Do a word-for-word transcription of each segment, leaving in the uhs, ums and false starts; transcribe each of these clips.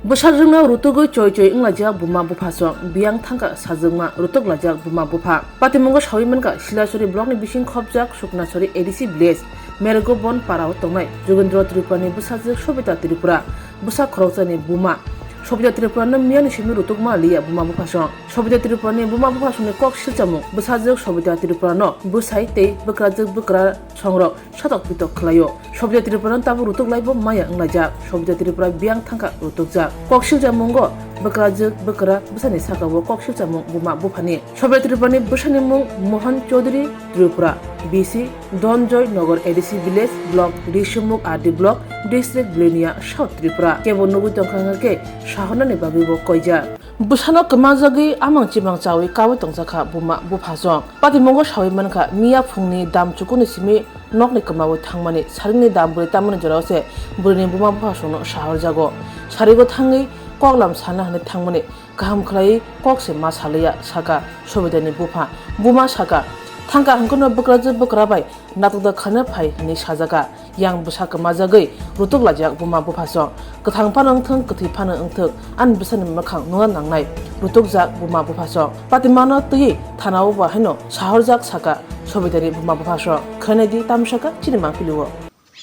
Bwsajwkno rutugwi choi choi wnglaijak buma buphasong, biyang thangkha sajwkma rutuk laijak buma bupha. Patimungo sawi mankha, Silasori blockni bising khopjak Suknasori A D C village, Mergobon parao tongnai Jogendra Tripurani bwsajwk Sobita Tripura, bwsa khorokjani buma. Sobita Tripurano miyani simi rutukma liya buma buphasong. Sobita Tripurani buma buphasongni kok silchamung, bwsajwk Sobita Tripurano bwsai tei bwkrajwk bwkra songrok satok pitok khlaio. Sobita Tripura no tabuk rutuk laibo maya wnglaijak. Sobita Tripura biyang thangkha rutukjak. Koksil chamungo bwkrajwk bwkra bwsani saka o koksil chamung buma buphani. Sobita Tripura ni bwsani mung Mohan Chaudhary Tripura, B C Donjoy Nagar A D C village, block Risumuk R D block, district Bilonia, South Tripura. Kebo nugwi tongkha hwnkhe sahornani bagwi bo koijak. Bwsano kwmajagwi amang chimang chawi kawi tongjakha buma buphasong. Patimungo sawi mankha, miya phungni dam chukuni simi nokni kwmawi thangmani, saringni dam bwrwi tamani jorao se bwrwini buma buphasongno sahorjago. Sarigo thangwi koklam sana hwnwi thangmani, kaham khlaiwi kok se ma saliya, saka Sobitani bupha. Buma saka, thangkha hwnkhe no bwkrajwk bwkra bai natok da khana phai hwnwi sajaka. Yang bwsa kwmajagwi rutuk laijak buma buphasong. Kwthang phano wngthung, kwthwi phano wngthung, ani bwsani mwkhang nungna nangnai rutukjak buma buphasong. Patimano twiwi thanao bo haino sahorjak saka Sobitani buma buphasong. Khwnai di tamsaka chini mangpili o.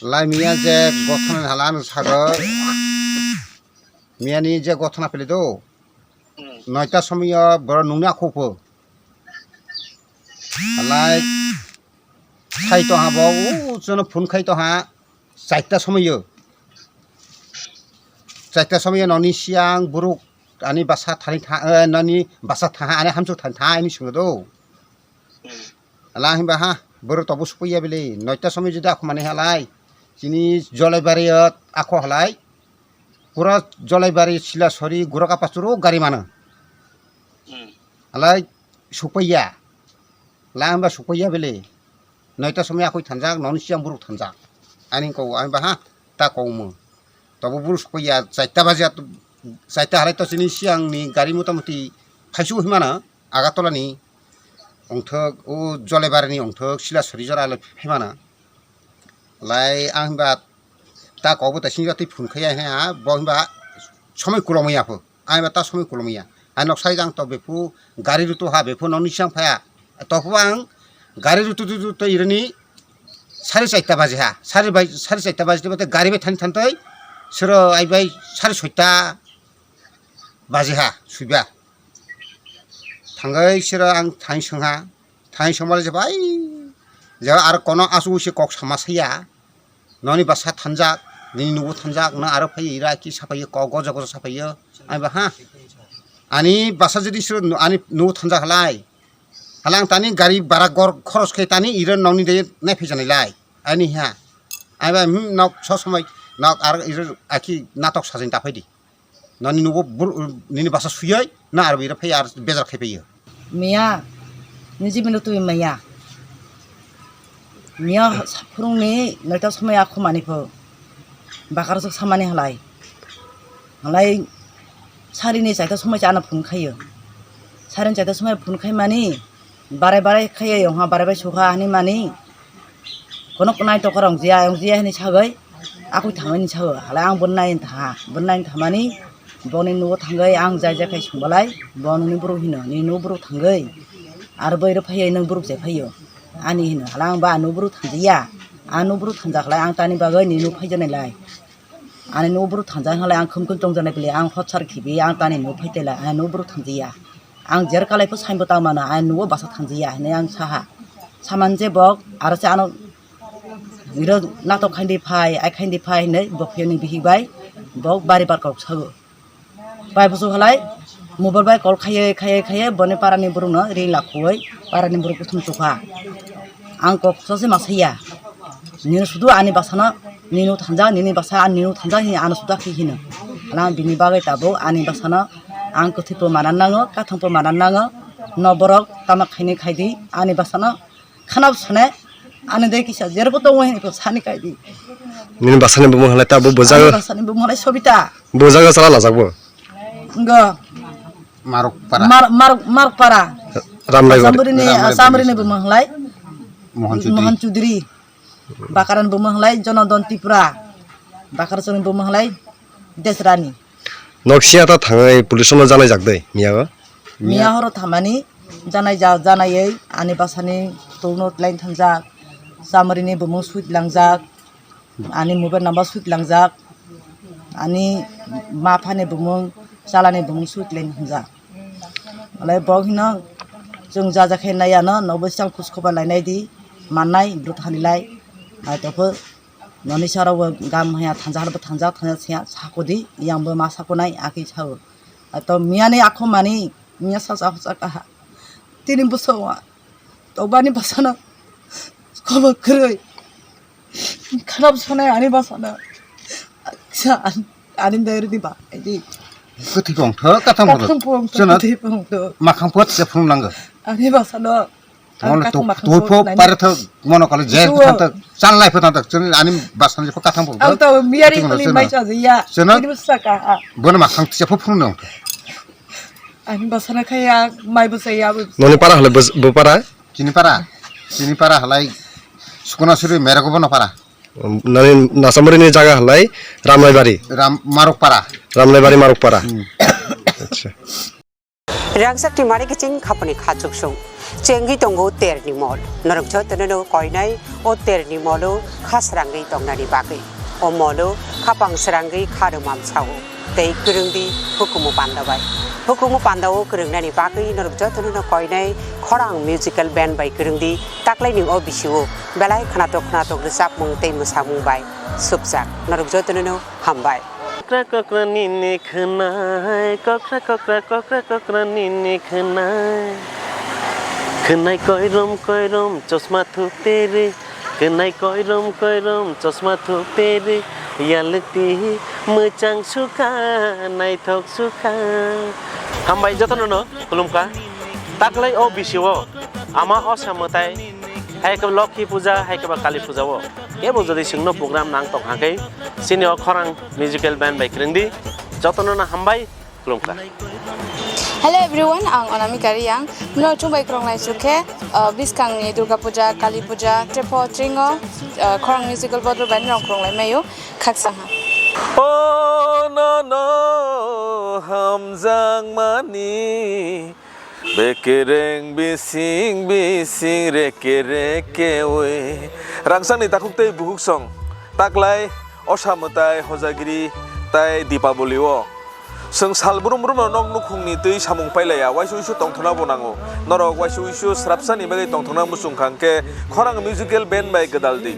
Lai miya je gothana hala ano sago. Miyani je gothana pili do. Hmm. Noita somoyo borok nungni akhupo. Halai sai tongha bo, u chwngno phone khai tongha, charta somoyo. Charta somoyo noni siyang borok ani basa thani tha, eh, noni basa thaha, ani hamsuk thani thaha, ani swngo do. Hala hinba ha, borok tobo supaiya bele, noita somoyo jodi akho mani halai, chini Jolaibari o akho halai, pura Jolaibari, Silasori, Gorokapachuro gari mano. Hmm. Halai supaiya. Hala hinba supaiya bele. Noita somoyo akho thanjak, noni siyang borok thanjak. Ani kok, ani ba ha, ta kok mo. Tobo borok supaiya, charta baje, charta halai to chini siyangni gari motamuti phaisu himano, Agartala ni ongthok, o Jolaibari ni ongthok, Silasori jora le phaimano. Lai ang hinba ta kok bo ta sini jatwi phone khai ya, ha, bo hinba somoi kolomwi ya pho. Ang ba ta somoi kolomwi ya. Ang nok sai jang to bephu gari rutu ha bephu noni sang phaya. To phu ang gari rutu rutu to irani sare charta baje ha. Sare bai, sare charta baje te gari bai thani thantoi. Sero ai bai sare soita baje ha suiba. Thangai sero ang thang song ha. Thang song male je bai. Je aro kono asu se kok sama saya. Noni basa thanjak, nini nugo thanjak, na aro phai ira ki saphai kok gojo gojo saphai. Ai ba ha. Ani basa jodi sero ani nugo thanjak halai. Halang tani gari bara gor khoros khe tani ira nokni de nai phai janai lai. Ani ha. Ai ba hmm nok so somoi nok aro ira aki natok sajin ta phai di. Nani nugo bur-, nini basa suyai, na aro ira phai ar bejar khai phai. Miya, niji mino twi maya. Miya phurungni noita somoi akhumani pho. Bakar sok samani halai. Halai sarini chaita somoi chana phun khayo. Sarini chaita somoi phun khai mani, barai barai khaiya yongha, barai bai sukha ani mani. Kono kunai tokar ong jia, ong jia hini sagoi. Akui thamani sago. Halai ang bonnai tha, bonnai thamani. Boni nugo thangoi ang jai jai khai sungbalai. Bo nungni buru hino, ni nugo buru thangoi. Ar boi ro phaiyo, nung buru jai phaiyo. Ani hino, halai ang ba nugo buru thangjiya. Ang nugo buru thangja halai ang tani bagoi ni nugo phaijanai lai. Ani nugo buru thangjak halai ang khum khum tongjanai bele ang hot sar khibi ang tani nugo phaitela ang nugo buru thangjiya. Ang jer kalai pho saimbo tang mano ang nugo basa thangjiya hinui ang saha. Saman je bok aro se ano iro natok khaindi phai ai khaindi phai hinui bok phiyoni bihik bai bok bari bar kok sago. Bai busu halai mobile bai call khaiye khaiye khaiye boni parani burung no ring lakhuoi parani burung kuthum chukha. Ang kok sose ma saya. Nini sudu ani basano nini thanja nini basa ani nini thanja hi ano suda khi hino. Ala bini bagwi tabo ani basano ang kwthwi po manan nango, kathang po manan nango. No borok tama khaini khaidi ani basano khana sone ani dei kisa jerbo tongo hini ko sani kaidi. Nini basani bumung halai tabo bujago. Ani basani bumung halai Sobita. Bujago chala lajak bo. Ngo. Maruk para. Mar, mar, Maruk para. Ramlai Samburini, Ramlai Samburini bumung halai. Mohan Chudri. Mohan Chudri. Bakaran bumung halai Jonodon Tripura. Bakar soni bumung halai Desrani. Nok siya ta thangai police no janai jak dei, miya go? Miya horo thamani janai ja-, janaiwi ani basani tolno tlain thangjak, chamrini bumung suit langjak, ani mobile number suit langjak, ani ma phani bumung, chalani bumung suit lain thangjak. Alai bok hino chwng ja ja khe nai ano, nobo chang khus khoba lai nai di, mannai, bwrwi thani lai, ai topho. Noni sara bo gam haya thanja harbo thanja thanja siya sakodi yang bo ma sakonai aki sao. Ato miyani akho mani miya sa sa sa kaha. Tini buso wa. To bani basana. Kobo kroi. Kharap sonai ani basana. Sa ani deri di ba. Edi. Kuthi kong tho kathang pho. Kathang pho. Chana. Kuthi pho. Makhang pot se phung nang. Ani basana. Ang Mono kathang to makhang to pho pore tho mono kale je pho thanto chan lai pho thanto chun ani basan je pho kathang pho. Ang to miyari kali mai cha ya. Chana. Ini bwsa ka. Bono makhang tisa pho phung nang. Ani basana khaya mai bwsa ya. Noni para hale bwpara? Chini para. Chini para halai sukuna suri merego bono para. Nani Nasamari ni jaga halai Ramlaibari. Ram Marok para. Ramlaibari Marok para. Hmm. Acha. Rangchak ni mari kiching khaponi khachuksung. Chengwi tongo terni mol. Norok jotono no koinai o terni molo kha srangwi tongnani bagwi. O molo khapang srangwi kha rwmam sao. Tei kwrwngdi hukumu panda bai. Hukumu panda o kwrwngnani bagwi norok jotono no koinai khorang musical band bai kwrwngdi taklaini o bisio belai khwnatok khwnatok rwchapmung tei mwsamung bai supjak. Norok jotono no hambai. Kokra kokra nini khwnai, kokra kokra kokra kokra nini khwnai. Khwnai koirom koirom chosma thupteri, khwnai koirom koirom chosma thupteri, yalukti mwchang sukha, naithok sukha. Hambai jotono no khulumkha. Taklai o bisio ama osa mwtai, hai khe Lokhi puja, hai khe ba Kali puja o. Kebo jodi chwngno program nang tong hakhe, chini o khorang musical band bai kwrwngdi, jotono no hambai, khulumkha. Hello everyone, ang Anamika Reang. Mino chwng bai kwrwnglai chukhe, uh, bwskangni Durga Puja, Kali Puja, Trepo, Tringo, uh, khorang musical bodol bai norok kwrwnglai maio, khaksa ha. O no no, hamjakmani. Bekereng bising bising reke reke oi. Rangchakni takhuk tei bukhuk song. Taklai osa mwtai hojagiri tai Dipaboli o. Chwng sal brum brum no nok nukhungni twi samung pailaiya, waisa uisu tongthokna bo nango. Norok waisa uisu srapsani bagwi tongthokna muchung kha hwnkhe khorang musical band bai gwdal di.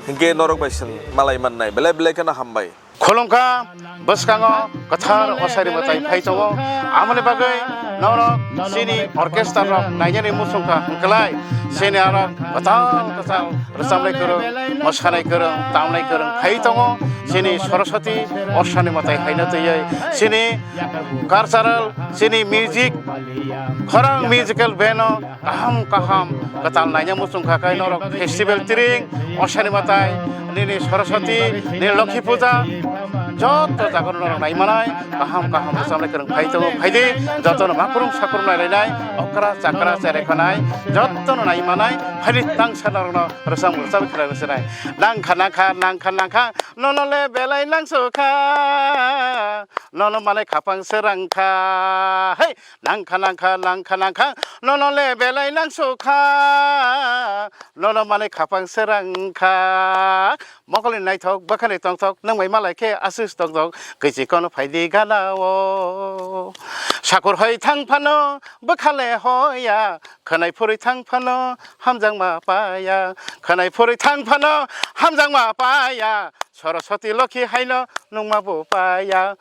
Hwnkhe norok bai chwng malai mannai. Belai belai kheno hambai. Khulumkha, bwskango kwthar osari mwtai phai tongo. Amoni bagwi norok chini orchestra rok nainani muchungkha hwnkhlai chini aro kwtal kwtal rwchapnai kwrwng, mwsanai kwrwng, tamnai kwrwng phai tongo. Chini Saraswati osani mwtai haino twiwi chini cultural, chini music, khorang musical band o kaham kaham kwtal naina muchung kha khe norok festival tring, osani mwtai, nini Saraswati, nini Lokhi puja, joto jaga norok nai manai, kaham kaham rwchapnai kwrwng phai tongo, phaidi jotono makrung sakrung nai lainai, okra chakra cherai khanai, jotono nai manai, phaidi tangsa norokno rwchap rwchap khlai rwchapnai. Nangkha nangkha nangkha nangkha, nono le belai nangsukha, nono manai khapang srangkha, hey! Nangkha nangkha nangkha nangkha, nono le belai nangsukha, nono manai khapang srangkha. Mokolni naithok bwkhani tongthok nwng bai malai khe aswk tongthok kwichi kono phaidi gana o. Sakur hoi thang phano bwkha le hoya, khwnai phurwi thang phano hamjakma paya, khwnai phurwi thang phano hamjakma paya. Saraswati Lokhi haino nungma bo paya.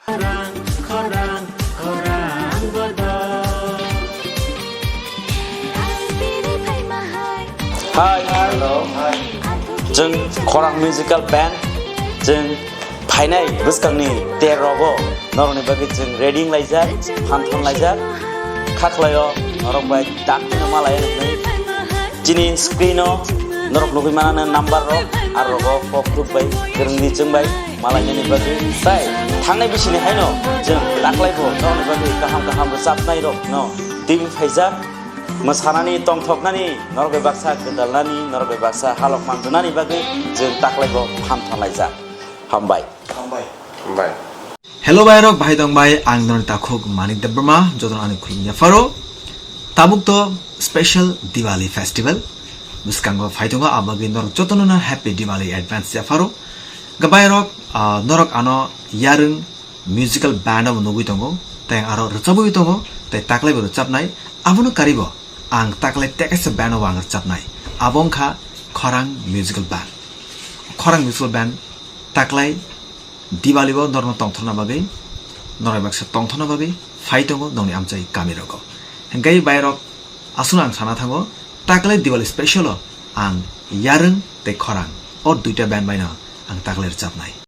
Hi, hello. Chwng Khorang Musical Band, chwng phainai bwskangni ter rogo norokni bagwi chwng ready wng laijak, phan thon laijak, kha khlaio norok bai dak phano ma lai nuknai. Chini screen o norok nugwi manana number rok, ar rogo pop group bai kwrwngni chwng bai malainani bagwi. Tai thangnai bisini haino chwng taklai bo norokni bagwi kaham kaham rwchapnai rok no twi phaijak, mwsanani tongthoknani, norok bai baksa gwdalnani, norok bai baksa halok manjwnani bagwi chwng taklai bo phan thon laijak. Hambai. Hambai. Hambai. Hello bai rok, bahai tong bai, ang norok takhuk Manik Debbarma, jotono ani khulum yapharo. Tabuk to special Diwali festival bwskango phai tongo, abagwi norok jotono no happy Diwali advance yapharo. Gabai rok, ah, norok ano Yarwng musical band o nugwi tongo, tei aro rwchabwi tongo, tei taklai bo rwchabnai, abono karibo ang taklai tekaisa band o ang rwchabnai, abo wngkha Khorang musical band. Khorang musical band taklai Diwali o norokno tongthorna bagwi, norok baksa tongthorna bagwi phai tongo nokni amchai kami rogo. Hingke bai rok aswkno ang sana thango, taklai Diwali special o ang Yarwng tei Khorang o duita band bai no ang taklai rwchabnai.